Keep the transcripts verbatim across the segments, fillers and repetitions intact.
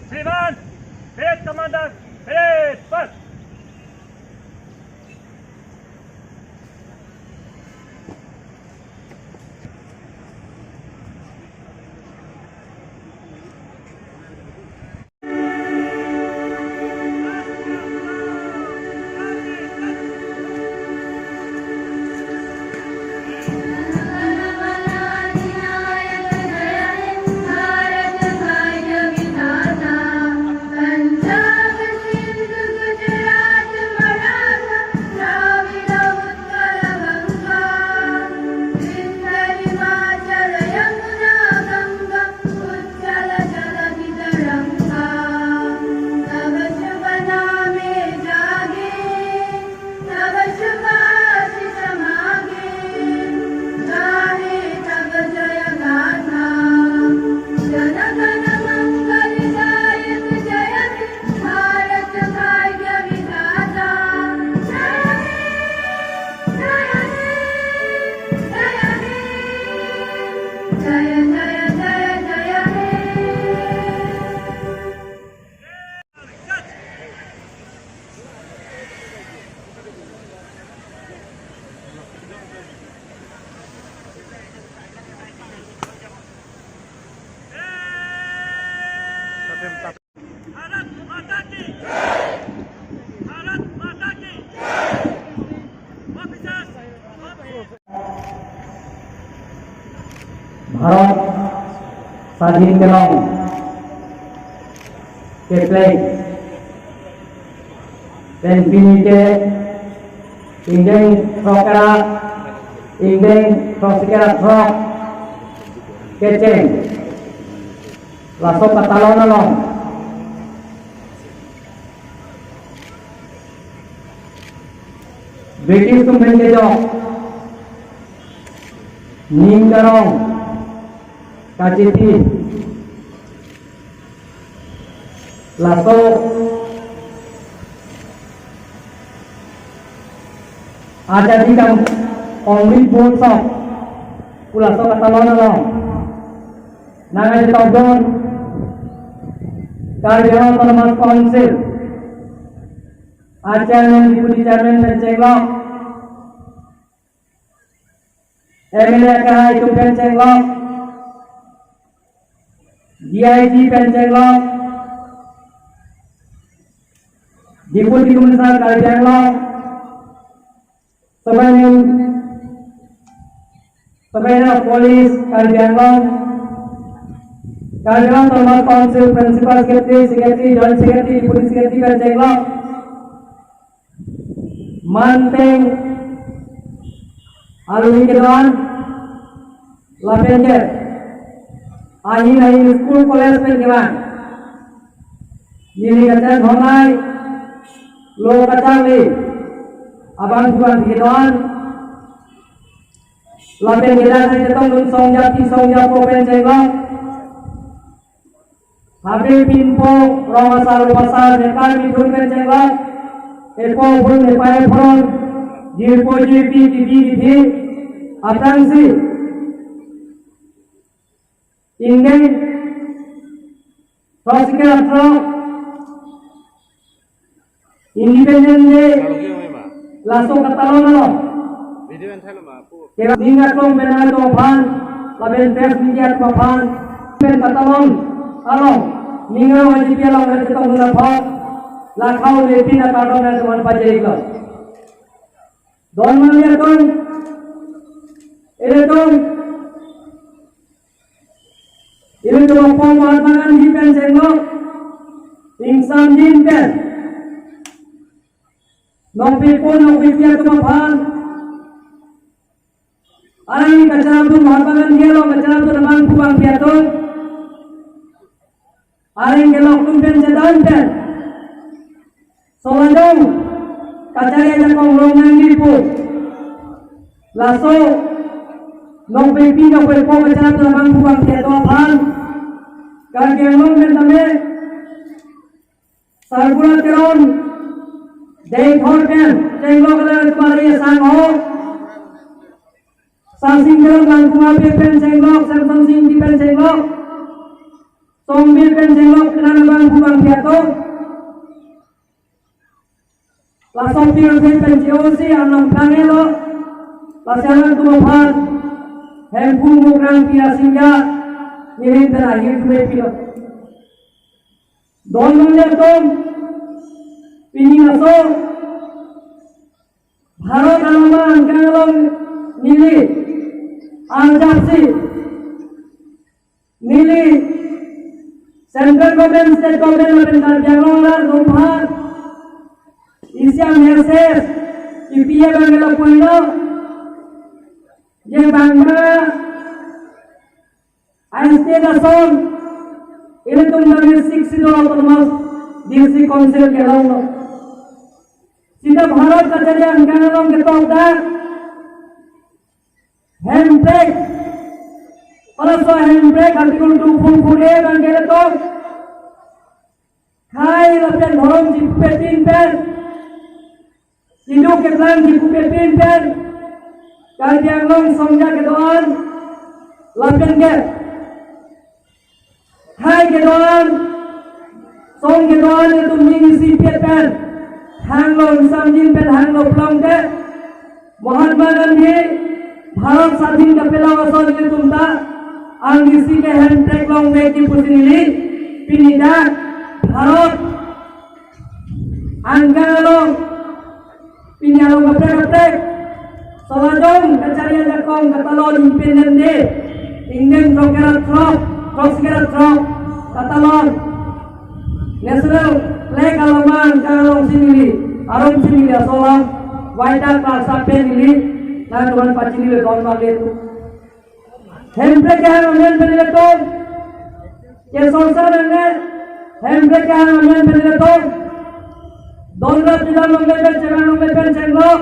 Shriman, Parade Commander, Parade First. Bharat माता की, भारत माता की। Officers, Bharat swadhin kelong kepleng pen pini ke ingdeng throk ra, ingdeng throksi ra throk kecheng laso katalon along British atum pen kejok ning karong kachepi laso Azadi Ka Amrit Mahotsav pu laso katalon along nangkachetokdun Karbi Anglong Autonomous Council a chairman, deputy chairman pen chenglok, M L A akehai atum pen chenglok, D I G pen chenglok, Deputy Commissioner Karbi Anglong, Superintendent, Superintendent of Police Karbi Anglong, Karbi Anglong Autonomous Council Principal Secretary, Secretary, Joint Secretary, Deputy Secretary pen chenglok, man pen alohi kedo-an lapen ke ahin ahin school college pen kevang, neli kachetong thongnei lo kacharli abang bukan kedo-an lapen ke dak chetongdun song japi song japo pen chenglok, Habe pinpo rong asar, rong asar, nepar mithun pen chenglok, epo phun nepar ephron, jirpo jirpi, kipi kithi, aphrangsi ingdeng throksi ra throk Independence Day laso katalon along kelang ning aklong pen atum aphan lapen press media atum aphan pen katalon along ning arong aji pi along nangchetongdun aphan lakhau le pin akardom nangchethan pajirlo. Don mali atum, ilitum ilitum apong Mahatma Gandhi pen chenglok, ingsamjin pen nokpepon nokpepi atum aphan Arni kacharapdun Mahatma Gandhi along kacharapdun abangphu bangphi atum, arni kelok tum pen chedan pen solajong kacharli ajakong long nangji pu. Laso nokbepi nokbepo kacharapdun abangphu bangphi atum aphan Karbi Anglong pen tame Sarbura Teron, Dengthor pen chenglok, la Kumari Sangho, Sarsing Teron, Langkung Ape pen chenglok, Samson Sing Ingti pen chenglok, Songbe pen chenglok, kenan abangphu bangphi atum. Laso pirthe pen che-osi anam kangelo, lasi alanglitum aphan Hemphu Mukrang Pi Asingja neli pen ahirjume pilo. Don nangji atum, pini laso Bharat alama angkang along neli arjapsi, neli Central Government, State Government lapen Karbi Anglong arat atum aphan isi a-message kipi abang ke lapulo, je bangma a-state ason ilitum nangji Sixth Schedule Autonomous District Council kelonglo. Sita Bharat kacharli angkang along ketok dak hemprek, hala laso hemprek Article two four four A abang ke ilitum khei lapen dhorom chipupepin pen, keduk keplang chipupepin pen, Karbi Anglong songja kedo-an lapen ke khei kedo-an, song kedo-an ilitum ning isi pet pen hanglo, ingsamjin pen hanglo pulote, Mahatma Gandhi Bharat Sadhin kapelong ason ilitum ta ang isi ke hemprek longvekji pusi neli pini dak Bharat angkang along, pini along kaprek kaprek solajong kacharli ajakong katalon Independence Day, ingdeng throk kera throk, throk si kera throk, katalon National Flag along angkang alongsi neli, arongsi neli aso alam waita klasa pen neli nangtuman pachinilo don bangke atum. Hemprek kehang amen pen ilitum, kesongsa nangne, hemprek kehang amen pen ilitum, donrap jidam longlepen, chevang longlepen chenglok,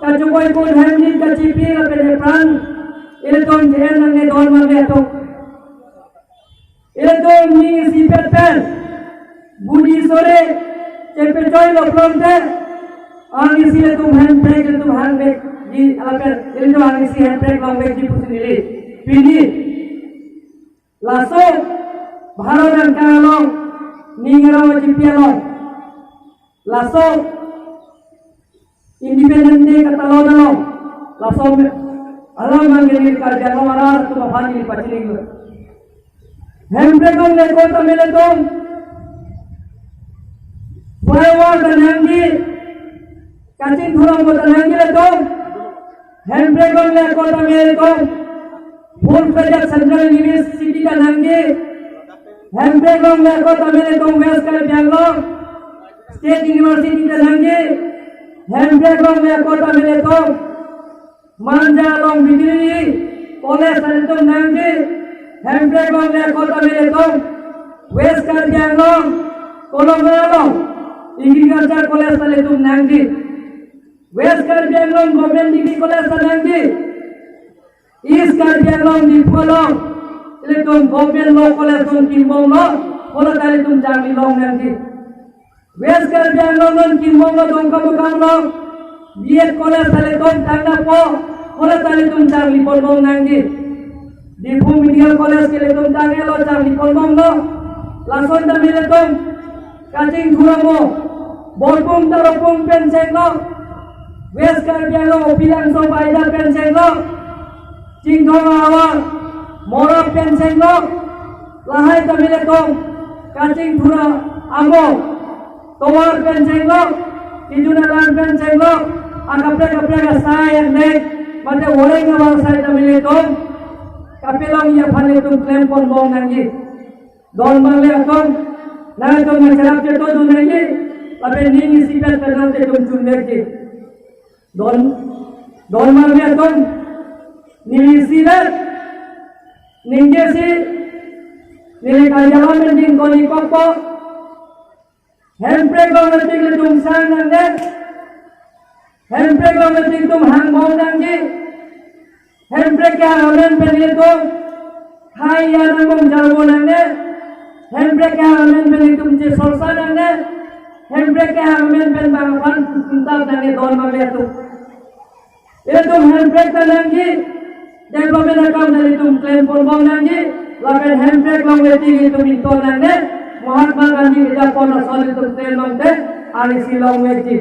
kachukoi kun hemjin kachipi lapen epran ilitum je-en nangne don bangke atum. Ilitum ning isi pet pen budi sore chepechoilo pulote, ang isi ilitum hemprek ilitum hangvekji lapen ilitum ang isi hemprek longvekji pusi neli pini laso Bharat angkang along ning arong chipi along, laso Independence Day katalon along, laso me-, alam bangke neli Karbi Anglong arat atum aphan neli pachinilo. Hemprek longle ako tame ilitum flyover ta nangji, kachingthur amo ta nangji ilitum. Hemprek longle ako tame ilitum full-fledged Central University ta nangji. Hemprek longle ako tame ilitum West Karbi Anglong State University ta nangji. Hemprek longle ako tame ilitum Manja along Veterinary College ta ilitum nangji. Hemprek longle ako tame ilitum West Karbi Anglong Kolomna along Agriculture College ta ilitum nangji. West Karbi Anglong Government Degree College ta nangji. East Karbi Anglong Diphu along ilitum Government Law College non kimbomlo, hala ta ilitum charli long nangji. West Karbi Anglong non kimbomlo Dongkamukam along B Ed College ta ilitum tangdappo, hala ta ilitum charli ponbom nangji. Diphu Medical College ke ilitum tanglo, charli ponbomlo. Lason tame ilitum kachingthur amo Borpung Tarapung pen chenglok, West Karbi Anglong Upilangso Baida pen chenglok, Chinthong ahavar Morap pen chenglok, lahai tame ilitum kachingthur amo tovar pen chenglok, kejun alang pen chenglok, akaprek kaprek asai angdeng mate oreng abang asai tame ilitum kapelongji aphan ilitum klem ponbom nangji. Don bangli atum, nangtum nangcherap chetondun nangji, lapen ning isi pet pen nangtum chunvekji. Don, don bangli atum, Neli isi vet, ningje si, neli kalialam pen ding koni kokpo. Hemprek along meeting ilitum sang nangne. Hemprek along meeting tum hangbom nangji. Hemprek kehang amen pen ilitum hai ya nangbom jarbo nangne. Hemprek kehang amen pen ilitum chesorsa nangne. Hemprek kehang amen pen bang aphan tuntap nangne don mangli atum. Ilitum hemprek ta nangji, development akam ta ilitum klem ponbom nangji, lapen hemprek along meeting ilitum ington nangne, Mahatma Gandhi kejapon ason ilitum klem nangte, ari si long meji.